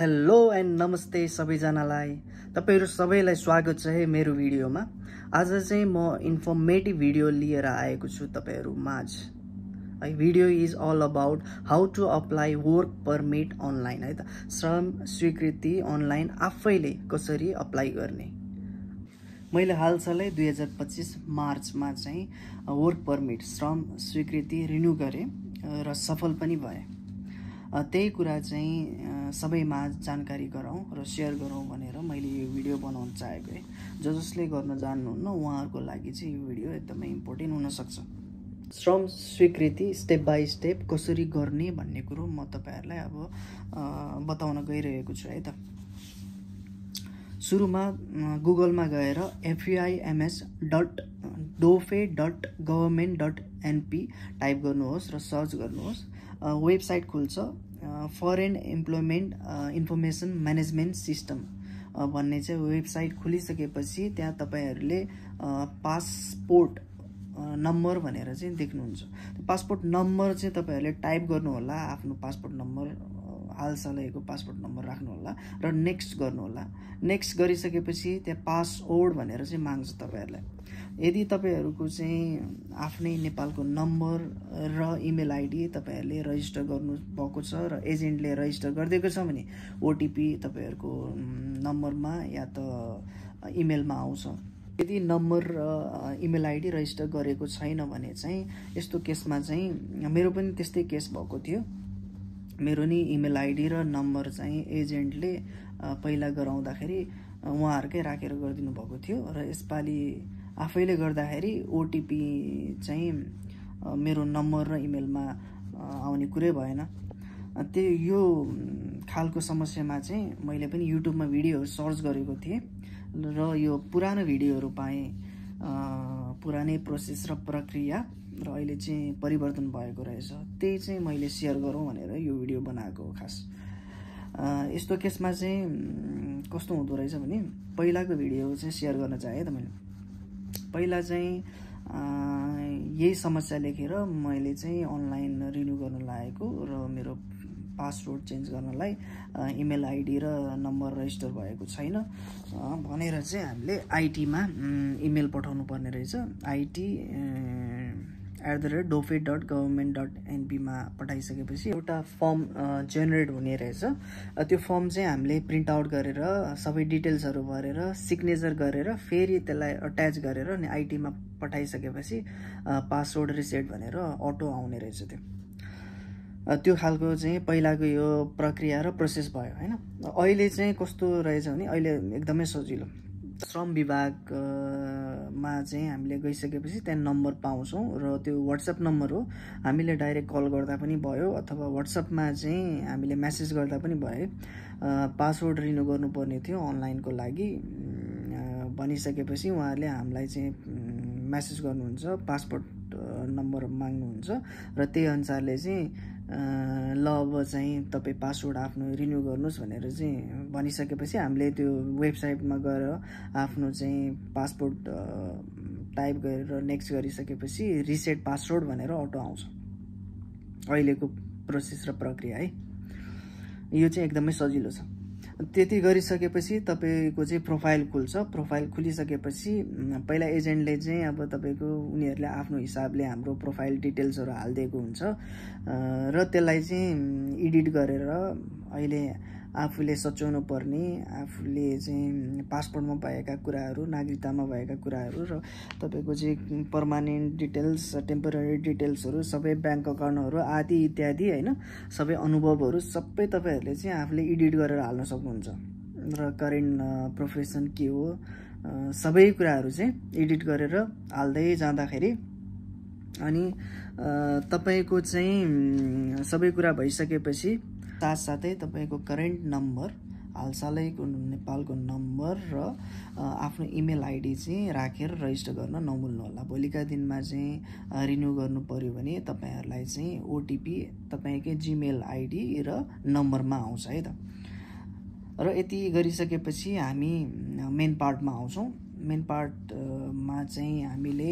Hello and नमस्ते सबैजनालाई। तपाईहरु सबैलाई स्वागत छ है मेरो भिडियोमा। आज चाहिँ म इन्फर्मेटिभ भिडियो लिएर आएको छु तपाईहरु माझ। है video is all about how to apply work permit online है त। श्रम स्वीकृति अनलाइन आफैले कसरी अप्लाई गर्ने। मैले हालसालै 2025 मार्चमा चाहिँ वर्क परमिट श्रम स्वीकृति रिन्यू गरे र सफल पनि भए। त्यही कुरा चाहिँ सबैमा जानकारी गराउँ र शेयर गरौँ भनेर मैले यो भिडियो बनाउन चाहेको है। जसले गर्न जान्नुहुन्न उहाँहरुको लागि चाहिँ यो भिडियो एकदमै इम्पोर्टेन्ट हुन सक्छ। श्रम स्वीकृति स्टेप बाइ स्टेप कसरी गर्ने भन्ने कुरो म तपाईहरुलाई अब बताउन गइरहेको छु है त। सुरुमा गुगलमा गएर fims.dofe.government.np टाइप गर्नुहोस् र सर्च गर्नुहोस्। वेबसाइट खुल्छ फरेन एम्प्लोयमेन्ट इन्फर्मेसन म्यानेजमेन्ट सिस्टम भन्ने चाहिँ वेबसाइट खुलिसकेपछि त्यहाँ तपाईहरुले पासपोर्ट नम्बर भनेर चाहिँ देख्नुहुन्छ। पासपोर्ट नम्बर चाहिँ तपाईहरुले टाइप गर्नु होला। आफ्नो पासपोर्ट नम्बर हालसालैको पासपोर्ट नम्बर राख्नु होला र नेक्स्ट गर्नु होला। नेक्स्ट गरिसकेपछि त्यहाँ पासवर्ड भनेर चाहिँ माग्छ तपाईहरुलाई। यदि तपाईहरुको चाहिँ आफ्नै नेपालको नम्बर र इमेल आइडी तपाईहरुले रजिस्टर गर्नु भएको छ र एजेन्टले रजिस्टर गरिदिएको छ भने ओटीपी तपाईहरुको नम्बरमा या त इमेलमा आउँछ। यदि नम्बर र इमेल आइडी रजिस्टर गरेको छैन भने चाहिँ यस्तो केसमा चाहिँ मेरो पनि त्यस्तै केस भएको थियो। मेरो नि इमेल आइडी र नम्बर चाहिँ एजेन्टले पहिला गराउँदाखेरि उहाँहरुकै राखेर गरिदिनु भएको थियो र यसपालि आफैले गर्दाखेरि ओटीपी चाहिँ मेरो नम्बर र इमेलमा आउने कुरै भएन। यो खालको समस्यामा चाहिँ मैले पनि युट्युबमा भिडियोहरु सर्च गरेको थिएँ र यो पुरानो भिडियोहरु पाएँ। पुरानै प्रोसेस र प्रक्रिया र अहिले चाहिँ परिवर्तन भएको रहेछ। त्यही चाहिँ मैले शेयर गरौँ भनेर यो भिडियो बनाएको हो खास। यस्तो केसमा चाहिँ कस्तो हुँदो रहेछ भने पहिलाको भिडियो चाहिँ शेयर गर्न चाहे त मैले। पहिला चाहिँ यही समस्या लेखेर मैले चाहिँ अनलाइन रिन्यू गर्न लागेको र मेरो पासवर्ड चेन्ज गर्नलाई इमेल आइडी र नम्बर रजिस्टर भएको छैन भनेर चाहिँ हामीले आईटीमा इमेल पठाउनु पर्ने रहेछ। IT@dofe.government.np मा पठाइसकेपछि एउटा फर्म जेनेरेट हुने रहेछ। त्यो फर्म चाहिँ हामीले प्रिन्ट आउट गरेर सबै डिटेल्सहरु भरेर सिग्नेचर गरेर फेरि त्यसलाई अट्याच गरेर अनि आईटीमा पठाइसकेपछि पासवर्ड रिसेट भनेर अटो आउने रहेछ। त्यो खालको चाहिँ पहिलाको यो प्रक्रिया र प्रोसेस भयो हैन। अहिले चाहिँ कस्तो रहेछ भने अहिले एकदमै सजिलो। श्रम विभागमा चाहिँ हामीले गइसकेपछि त्यहाँ नम्बर पाउँछौं र त्यो WhatsApp नम्बर हो। हामीले डाइरेक्ट कल गर्दा पनि भयो अथवा WhatsAppमा चाहिँ हामीले मेसेज गर्दा पनि भयो। पासवर्ड रिन्यू गर्नुपर्ने थियो अनलाइनको लागि भनिसकेपछि उहाँहरूले हामीलाई चाहिँ मेसेज गर्नुहुन्छ, पासपोर्ट नम्बर माग्नुहुन्छ र त्यही अनुसारले चाहिँ ल अब चाहिँ तपाई पासवर्ड आफ्नो रिन्यू गर्नुस् भनेर चाहिँ भनिसकेपछि हामीले त्यो वेबसाइटमा गएर आफ्नो चाहिँ पासपोर्ट टाइप गरेर नेक्स्ट गरिसकेपछि रिसेट पासवर्ड भनेर अटो आउँछ। अहिलेको प्रोसेस र प्रक्रिया है यो चाहिँ एकदमै सजिलो छ। त्यति गरिसकेपछि तपाईको चाहिँ प्रोफाइल खुल्छ। प्रोफाइल खुलिसकेपछि पहिला एजेन्टले चाहिँ अब तपाईको उनीहरुले आफ्नो हिसाबले हाम्रो प्रोफाइल डिटेल्सहरु हाल्दिएको हुन्छ र त्यसलाई चाहिँ एडिट गरेर अहिले आफूले सच्याउनु पर्ने आफूले चाहिँ पासपोर्टमा भएका कुराहरु, नागरिकतामा भएका कुराहरु र तपाईको चाहिँ पर्मानेन्ट डिटेल्स, टेम्परेरी डिटेल्सहरु, सबै बैंक अकाउन्टहरु आदि इत्यादि हैन सबै अनुभवहरु सबै तपाईहरुले चाहिँ आफूले एडिट गरेर हाल्न सक्नुहुन्छ र करेन्ट प्रोफेसन के हो सबै कुराहरु चाहिँ एडिट गरेर हाल्दै जाँदाखेरि अनि तपाईको चाहिँ सबै कुरा भइसकेपछि साथसाथै तपाईको करेन्ट नम्बर हालसालैको नेपालको नम्बर र आफ्नो इमेल आइडी चाहिँ राखेर रजिस्टर गर्न नभुल्नु होला। भोलिका दिनमा चाहिँ रिन्यू गर्नु पर्यो भने तपाईहरुलाई चाहिँ ओटीपी तपाईकै जीमेल आइडी र नम्बरमा आउँछ है त। र यति गरिसकेपछि हामी मेन पार्टमा आउँछौं। मेन पार्टमा चाहिँ हामीले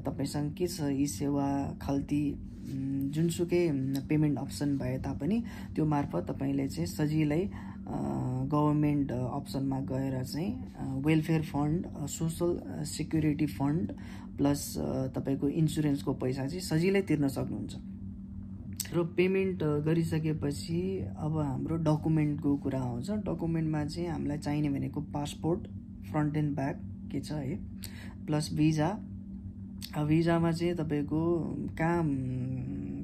तपाईसँग के छ ई सेवा खल्ती जुनसुकै पेमेन्ट अप्सन भए तापनि त्यो मार्फत तपाईले चाहिँ सजिलै गभर्मेन्ट अप्सनमा गएर चाहिँ welfare fund, social security fund plus तपाईँको इन्सुरेन्सको पैसा चाहिँ सजिलै तिर्न सक्नुहुन्छ। र पेमेन्ट गरिसकेपछि अब हाम्रो डकुमेन्टको कुरा आउँछ। डकुमेन्टमा चाहिँ हामीलाई चाहिने भनेको पासपोर्ट फ्रन्ट एन्ड ब्याक के छ है, प्लस भिजा। भिजामा चाहिँ तपाईँको कहाँ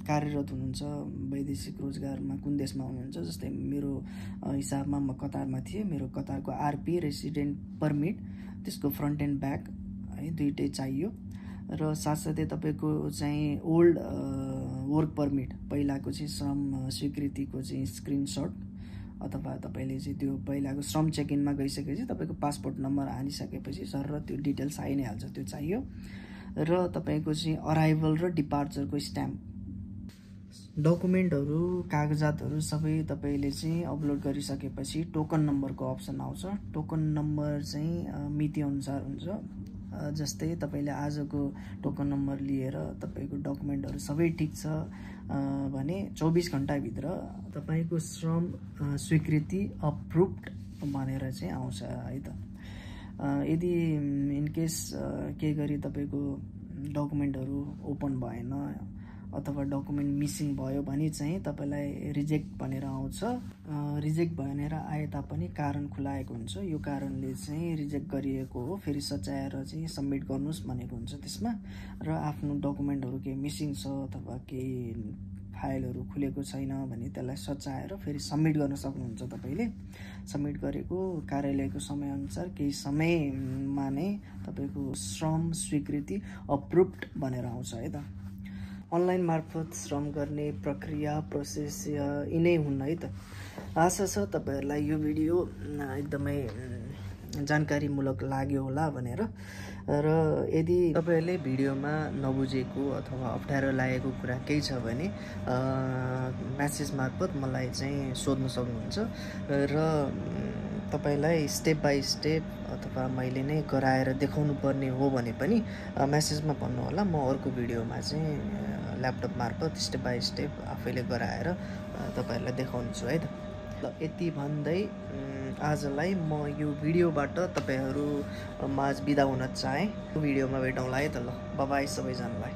कार्यरत हुनुहुन्छ, वैदेशिक रोजगारमा कुन देशमा हुनुहुन्छ। जस्तै मेरो हिसाबमा म कतारमा थिएँ, मेरो कतारको आरपी रेसिडेन्ट पर्मिट, त्यसको फ्रन्ट एन्ड ब्याक है दुइटै चाहियो। र साथसाथै तपाईँको चाहिँ ओल्ड वर्क पर्मिट, पहिलाको चाहिँ श्रम स्वीकृतिको चाहिँ स्क्रिनसट, अथवा तपाईँले चाहिँ त्यो पहिलाको श्रम चेक इनमा गइसकेपछि तपाईँको पासपोर्ट नम्बर हानिसकेपछि सर त्यो डिटेल्स आइ नै हाल्छ, त्यो चाहियो। र तपाईँको चाहिँ अराइभल र डिपार्चरको स्ट्याम्प। डकुमेन्टहरू कागजातहरू सबै तपाईँले चाहिँ अपलोड गरिसकेपछि टोकन नम्बरको अप्सन आउँछ। टोकन नम्बर चाहिँ मितिअनुसार हुन्छ। जस्तै तपाईँले आजको टोकन नम्बर लिएर तपाईँको डकुमेन्टहरू सबै ठिक छ भने 24 घन्टाभित्र तपाईँको श्रम स्वीकृति अप्रुभड भनेर चाहिँ आउँछ है त। यदि इनकेस के गरी तपाईँको डकुमेन्टहरू ओपन भएन अथवा डकुमेन्ट मिसिङ भयो भने चाहिँ तपाईँलाई रिजेक्ट भनेर आउँछ। रिजेक्ट भनेर आए तापनि कारण खुलाएको हुन्छ, यो कारणले चाहिँ रिजेक्ट गरिएको हो, फेरि सच्याएर चाहिँ सबमिट गर्नुहोस् भनेको हुन्छ त्यसमा। र आफ्नो डकुमेन्टहरू केही मिसिङ छ अथवा केही फाइलहरू खुलेको छैन भने त्यसलाई सच्याएर फेरि सबमिट गर्न सक्नुहुन्छ। तपाईँले सबमिट गरेको कार्यालयको समयअनुसार केही समयमा नै तपाईँको श्रम स्वीकृति अप्रुभड भनेर आउँछ है त। अनलाइन मार्फत श्रम गर्ने प्रक्रिया प्रोसेस यिनै हुन् है त। आशा छ तपाईँहरूलाई यो भिडियो एकदमै जानकारीमूलक लाग्यो होला भनेर। र यदि तपाईँहरूले भिडियोमा नबुझेको अथवा अप्ठ्यारो लागेको कुरा केही छ भने म्यासेज मार्फत मलाई चाहिँ सोध्न सक्नुहुन्छ। र तपाईँलाई स्टेप बाई स्टेप अथवा मैले नै गराएर देखाउनु पर्ने हो भने पनि म्यासेजमा भन्नुहोला, म अर्को भिडियोमा चाहिँ ल्यापटप मार्फत स्टेप बाई स्टेप आफैले गराएर तपाईँहरूलाई देखाउनेछु है त। ल यति भन्दै आजलाई म यो भिडियोबाट तपाईँहरू माझ बिदा हुन चाहेँ। भिडियोमा भेटौँला है त। ल बाइ सबैजनालाई।